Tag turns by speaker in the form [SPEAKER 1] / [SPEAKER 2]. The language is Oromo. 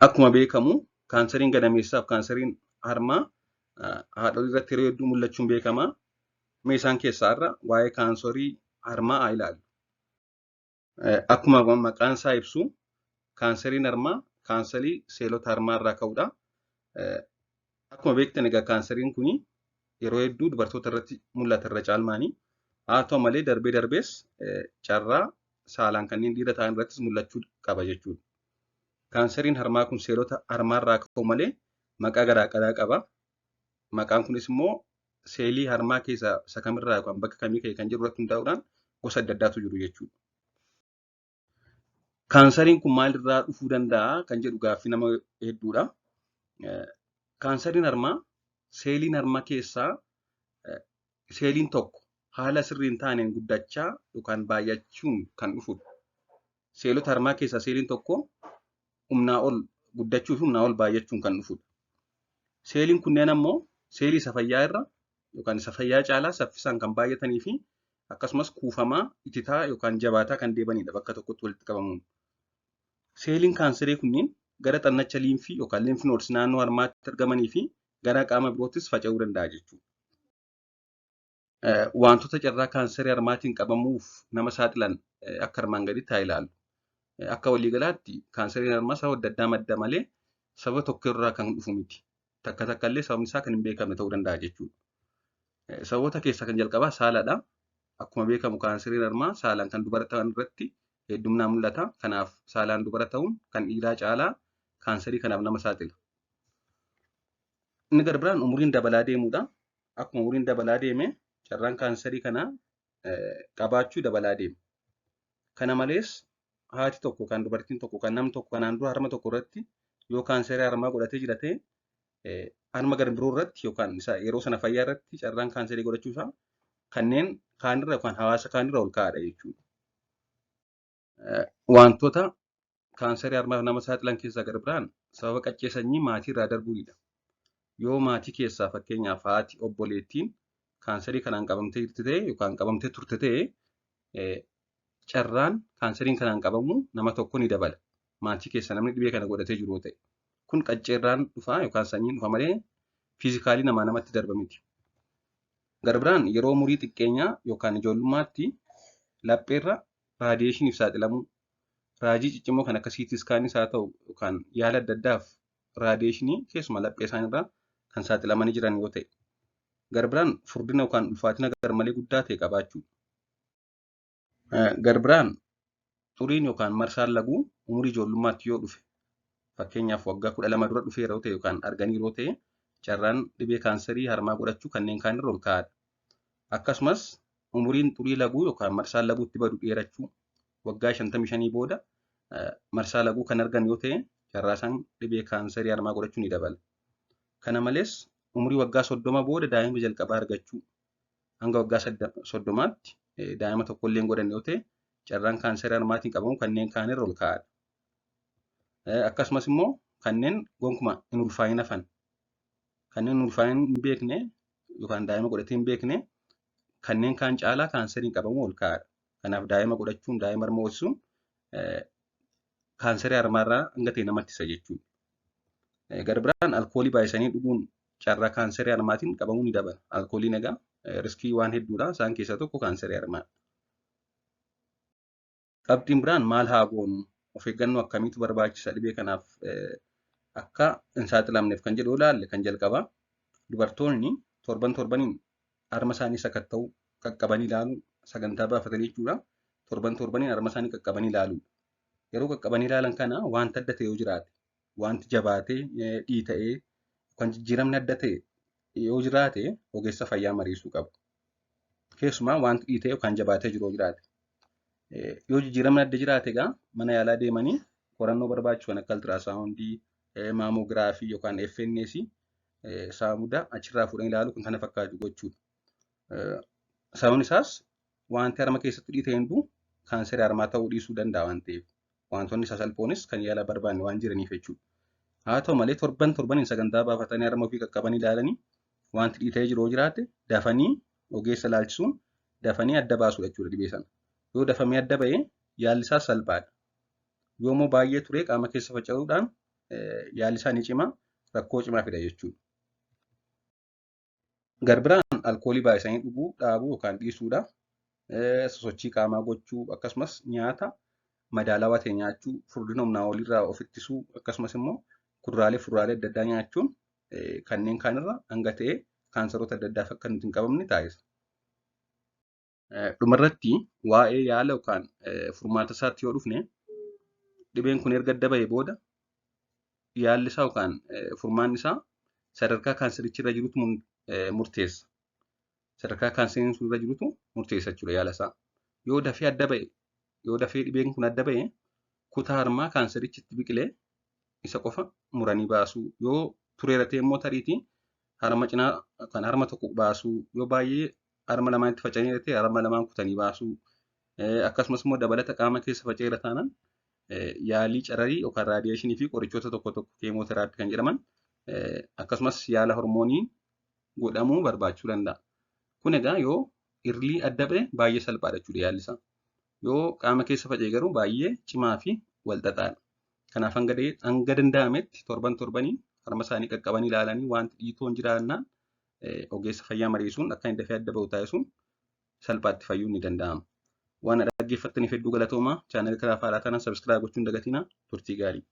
[SPEAKER 1] Akkuma beekamu kaanseriin gadameessaa fi kaanseriin harmaa haadholii irratti yeroo hedduu mul'achuun beekama. Mee isaan keessaa irra waa'ee kaanserii harmaa haa ilaallu. Akkuma maqaan isaa ibsu kaanseriin harmaa kaanserii seelota harmaa irraa ka'udha. Akkuma beektan egaa kaanseriin kun yeroo hedduu dubartoota irratti mul'ata irra caalmaani. Haa ta'u malee darbee darbees carraa saalaan kanneen dhiira ta'an irrattis mul'achuu qaba jechuudha. Kaanseriin harmaa kun seelota harmaa irraa ka'u malee maqaa garaa garaa qaba. Maqaan kunis immoo seelii harmaa keessaa isa kamirraa yookaan bakka kamii ka'e kan jiru irratti hundaa'uudhaan gosa adda addaatu jiru jechuudha. Kaanseriin kun maalirraa dhufuu danda'a kan jedhu gaaffii nama hedduudha. Kaanseriin harmaa seeliin harmaa keessaa seeliin tokko haala sirrii hin taaneen guddachaa yookaan baay'achuun kan dhufudha. Seelota harmaa keessaa seeliin tokko humnaa ol guddachuu fi humnaa ol baay'achuun kan dhufudha. Seeliin kunneen ammoo seelii isa fayyaa irra yookaan isa fayyaa caalaa saffisaan kan baay'atanii fi akkasumas kuufamaa, ititaa yookaan jabaataa kan deemanidha bakka tokkotti walitti qabamuun. Seeliin kaanserii kunneen gara xannacha liimfii yookaan lymph nodes naannoo harmaatti argamanii fi gara qaama biroottis faca'uu danda'a jechuudha. Wantoota carraa kaanserii harmaatiin qabamuuf nama saaxilan akka armaan gadiitti haa ilaallu. Akka waliigalaatti kaanseriin harmaa sababa adda addaa madda malee sababa tokko irraa kan dhufu miti. Takka takka illee sababni isaa kan hin beekamne ta'uu danda'a jechuudha. Sababoota keessaa kan jalqabaa saaladha. Akkuma beekamu kaanseriin harmaa saalaan kan dubara ta'an irratti hedduminaan mul'ata. Kanaaf saalaan dubara ta'uun kan dhiiraa caalaa kaanserii kanaaf nama saaxila. Inni gara biraan umuriin dabalaa deemuudha. Akkuma umuriin dabalaa deeme carraan kaanserii kanaa qabaachuu dabalaa deema. Kana malees haati tokko kan dubartiin tokko kan namni tokko kanaan dura harma tokko irratti yoo kaanserii harmaa godhatee jira ta'e harma gara biroo irratti yookaan isa yeroo sana fayyaa irratti carraan kaanserii godhachuu isaa kanneen kaanirra yookaan hawaasa kaanirra ol ka'aadha jechuudha. Wantoota kaanserii harmaaf nama saaxilan keessaa gara biraan sababa qaccee sanyii maatii irraa darbuunidha. Yoo maatii keessaa fakkeenyaaf haati obboleettiin kaanserii kanaan qabamtee jirti ta'e yookaan qabamtee turte ta'e carraan kaanseriin kanaan qabamu nama tokko ni dabala. Maatii keessa namni dhibee kana godhatee jiru yoo ta'e. Kun qacceerraan dhufa yookaan sanyiin dhufa malee physically namaa namatti darba miti. Gara biraan yeroo umurii xiqqeenyaa yookaan ijoollummaatti lapheerra raadiyeeshiniif saaxilamuu, raajii ciccimoo kan akka CT scanis haa ta'u yookaan yaala adda addaaf raadiyeeshinii keessumaa laphee isaaniirraa kan saaxilamanii jiran yoo ta'e. Gara biraan furdina yookaan ulfaatina garmalee guddaa ta'e qabaachuu. Gara biraan xuriin yookaan marsaan laguu umurii ijoollummaatti yoo dhufe, fakkeenyaaf waggaa 12 dura dhufee yeroo ta'e yookaan arganii yeroo ta'e, carraan dhibee kaanserii harmaa godhachuu kanneen kaan irra ol ka'aadha. Akkasumas umuriin xurii laguu yookaan marsaan laguu itti badu dheerachuu, waggaa 55 booda marsaa laguu kan argan yoo ta'e, carraa isaan dhibee kaanserii harmaa godhachuu ni dabala. Kana malees umurii waggaa 30 booda daa'ima jalqabaa argachuu, hanga waggaa 30tti daa'ima tokko illee hin godhanne yoo ta'e, carraan kaanserii harmaatiin qabamu kanneen kaan irra ol ka'aadha. Akkasumas immoo kanneen gonkumaa hin ulfaayin hafan, kanneen hin ulfaayin hin beekne yookaan daa'ima godhatee hin beekne, kanneen kaan caalaa kaanseriin qabamuu ol ka'aadha. Kanaaf daa'ima godhachuun, daa'ima harma hoosisuun kaanserii harmaarraa hanga ta'e nama ittisa jechuudha. Gara biraan alkoolii baay'isanii dhuguun carraa kaanserii harmaatiin qabamuu ni dabala. Alkooliin egaa riskii waan hedduudha. Isaan keessaa tokko kaanserii harmaa. Qabxiin biraan maal haa goonu? Of eeggannoo akkamiitu barbaachisa dhibee kanaaf akka hin saaxilamneef kan jedhu ilaalle, kan jalqabaa dubartoonni torban torbaniin harma isaanii sakatta'uu, qaqqabanii ilaaluu, sagantaa baafatanii jechuudha. Torban torbaniin harma isaanii qaqqabanii ilaaluudha. Yeroo qaqqabanii ilaalan kana wanta adda ta'e yoo jiraate, wanti jabaatee dhiita'ee yookaan jijjiiramni adda ta'e yoo jiraate, ogeessa fayyaa mariisuu qabu. Keessumaa wanti dhiita'ee yookaan jabaatee jiru yoo jiraate. Yoo jijjiiramni adda jiraate egaa mana yaalaa deemanii qorannoo barbaachisu kan akka ultrasoundii, mammography yookaan FNAC saamuda achirraa fuudhanii ilaaluu kan kana fakkaatu gochuudha. Sababni isaas wanti harma keessatti dhiita'e hunduu kaanserii harmaa ta'uu dhiisuu danda'a waan ta'eef, wantoonni sasalphoonis kan yaala barbaanne waan jiraniif jechuudha. Haa ta'u malee torban torbaniin sagantaa baafatanii harma ofii qaqqabanii ilaalanii, wanti dhiita'ee jiru yoo jiraate dafanii ogeessa ilaalchisuun dafanii adda baasuudha jechuudha dhibee sana. Yoo dafamee adda ba'e yaalli isaa salphaadha. Yoo immoo baay'ee turee qaama keessa faca'uudhaan yaalli isaa ni cima, rakkoo cimaa fida jechuudha. Garbiraan alkoolii baay'isanii dhuguu dhaabuu yookaan dhiisuudha. Sosochii qaamaa gochuu akkasumas nyaata madaalawaa ta'e nyaachuu, furdina humnaa olirraa of ittisuu akkasumas immoo kuduraalee fi fuduraalee adda addaa nyaachuun kanneen kaanirra hanga ta'e kaansaroota adda addaaf akka nuti hin qabamne taasisa. Dhumarratti waa'ee yaala yookaan furmaata isaatti yoo dhufne, dhibeen kun erga adda bahee booda yaalli isaa yookaan furmaanni isaa sadarkaa kaanserichi irra jirutu murteessa. Sadarkaa kaanseriin sun irra jirutu murteessa jechuudha yaala isaa. Yoo dafee adda bahe, yoo dafee dhibeen kun adda bahe, kutaa harmaa kaanserichi itti biqilee isa qofa muranii baasuu. Yoo tureera ta'e immoo tariitii harma cinaa kan harma tokko baasuu, yoo baay'ee harma lamaanitti faca'eera ta'e harma lamaan kutanii baasuu, akkasumas immoo dabalata qaama keessa faca'eera taanaan yaalii cararii yookaan raadiyeeshinii fi qorichoota tokko tokko keemooteraappii kan jedhaman akkasumas yaala hormoonii godhamuu barbaachuu danda'a. Kun egaa yoo early adda ba'e baay'ee salphaadha jechuudha yaalli isaa. Yoo qaama keessa faca'e garuu baay'ee cimaa fi wal xaxaadha. Kanaaf hanga danda'ametti torban torbaniin harma isaanii qaqqabanii ilaalanii wanti dhiitoon jiraannaan ogeessa fayyaa mariisuun akka inni dafee adda ba'u taasisuun salphaatti fayyuun ni danda'ama. Waan dhaggeeffattaniif hedduu galatoomaa. Chaanalii kanaaf haaraa taanaan subscribe gochuun dagatinaa. Turtii gaarii.